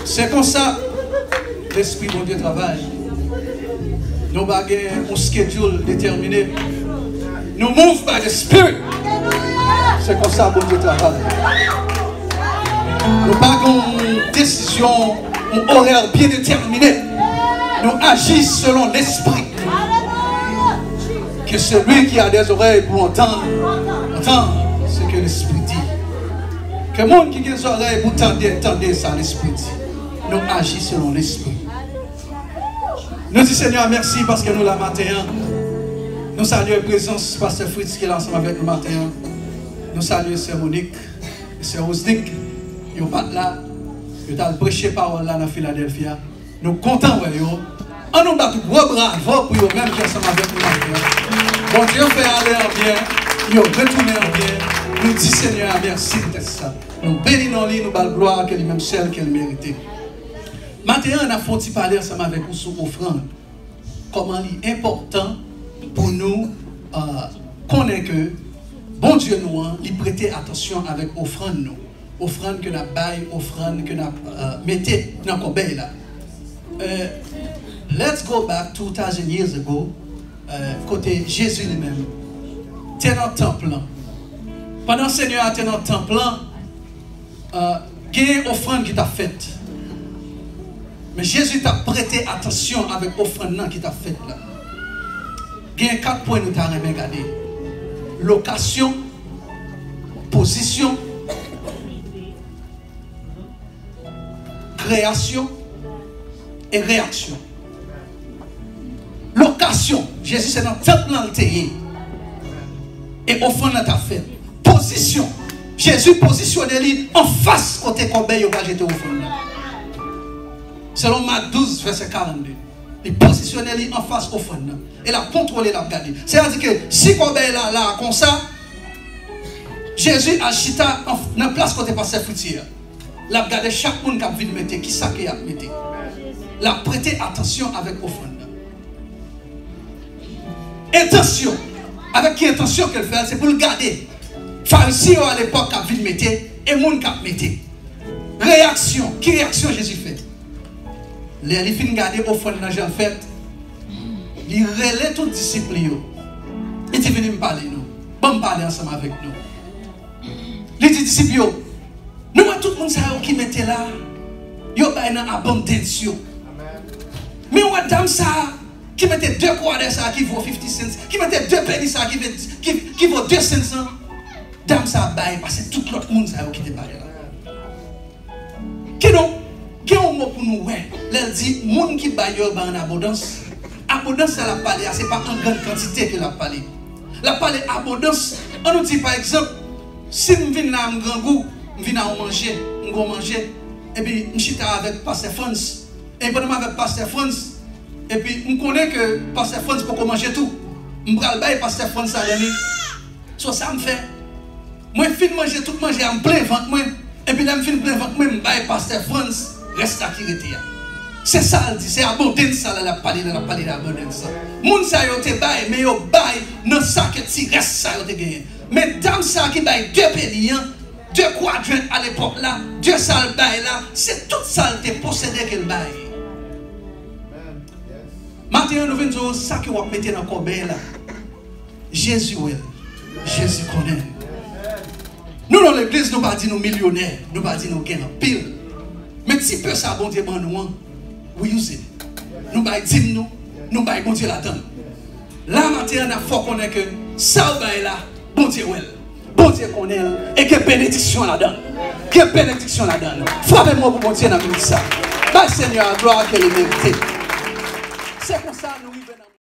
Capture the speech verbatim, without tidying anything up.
Se konsa Lespri Bondye travay. Nou pa gen yon schedule detèmine. Nou move by the Spirit. Se konsa Bondye travay. Nou pa gen yon desizyon, yon orè byen detèmine. Nou aji selon Lespri. Que celui qui a des oreilles pour entendre, entende ce que l'Esprit dit. Ke moun ki gen zòrèy pou tande, tande sa Lespri di. Nou aji selon Lespri. Nou di Senyè a mèsi paske nou la maten an. Nou salye prezans Pastè Fritz ki la ansanm avèk nou maten an. Nou salye Sè Monique e Sè Rosnick. Yo pa t la. Yo t al preche pawòl la nan Philadelphia. Nou kontan wè yo. An nou bat gwo bravo pou yo menm ki ansanm avèk nou maten an. Bondye fè ale an byen, yo retounen an byen. Nou di Senyè a mèsi poutèt sa. Nou beni non li, nou ba l glwa ke li menm sèl ke l merite. Maten an, n ap fè yon ti pale ansanm avèk ou sou ofrann. Kòman li enpòtan pou nou, euh, konnen ke Bondye nou an, li prete atansyon avèk ofrann nou. Ofrann ke n ap bay, ofrann ke n ap, euh, mete nan kòbèy la. Euh, let's go back two thousand years ago, euh, kote Jezi li menm te nan tanp lan. Pandan Senyè a te nan tanp lan, euh, gen ofrann ki t ap fèt. Men Jezi t ap prete atansyon avèk ofrann nan ki t ap fèt la. Gen kat pwen nou ta renmen gade. Lokasyon, pozisyon, kreyasyon e reyaksyon. Lokasyon, Jezi se nan tanp lan l te ye. E ofrann nan t ap fèt. Pozisyon, Jezi pozisyone li anfas kote kòbèy yo pral jete ofrann nan. Selon Mak douz, vèsè karannde. Li pozisyone li anfas ofrann nan. E l ap kontwole, l ap gade. Sètadi ke si kòbèy la la konsa, Jezi al chita an, nan plas kote pastè Fritz ye a. L ap gade chak moun k ap vin mete, kisa ke y ap mete. L ap prete atansyon avèk ofrann nan. Entansyon. Avèk ki entansyon ke l fè l? Se pou l gade Farizyen yo alepòk k ap vin mete e moun k ap mete. Reyaksyon. Ki reyaksyon Jezi fè? Lè li fin gade ofrann nan jan l fèt, li rele tout disip li yo. Li di, "Vini m pale nou. Ban m pale ansanm avèk nou." Li di disip yo, "Nou wè tout moun sa yo ki mete la, yo bay nan abondans yo. Men ou wè dam sa a ki mete de kwadè sa a ki vo fifty cents, ki mete de peni sa a ki ve, ki, ki vo de cents lan, dam sa a bay pase tout lòt moun sa yo ki te pale la." Kidonk, gen yon mo pou nou wè lè l di moun ki bay yo, yo bay an abondans. Abondans sa l ap pale a, se pa an grann kantite ke l ap pale. L ap pale abondans. An nou di, pa egzanp, si m vin la, m grangou, m vin a yon manje, m gon manje, epi m chita avèk pastè Frantz. E pandan m avèk pastè Frantz, epi m konnen ke pastè Frantz poko manje tou, m pral bay pastè Frantz ladan li. So, sa m fè? Mwen fin manje tout manje a, m plen vant mwen. Epi lè m fin plen vant mwen, m bay pastè Frantz rès la ki rete a. Se sa l di, se abondans sa la l ap pale, lè l ap pale de abondans sa. Moun sa yo te bay, men yo bay nan sa ke ti rès sa yo te genyen. Men dam sa ki bay de peni an, de kwadrant alepòk la, de sa l bay la, se tout sa l te posede ke l bay. Maten an, nou vin di w sa ke w ap mete nan kòbèy la. Jezi wè l. Jezi konnen l. Nou nan legliz, nou pa di nou milyonè, nou pa di nou gen anpil. Men ti pe sa Bondye ban nou an, we use it. Nou bay dim nou, nou bay Bondye ladan l. La maten an, n ap fè w konnen ke sa w bay la, Bondye wè l. Bondye konnen l. E gen benediksyon ladan l. Gen benediksyon ladan l. Frape men w pou Bondye nan minit sa. Bay Senyè a glwa ke li merite. Se konsa nou rive nan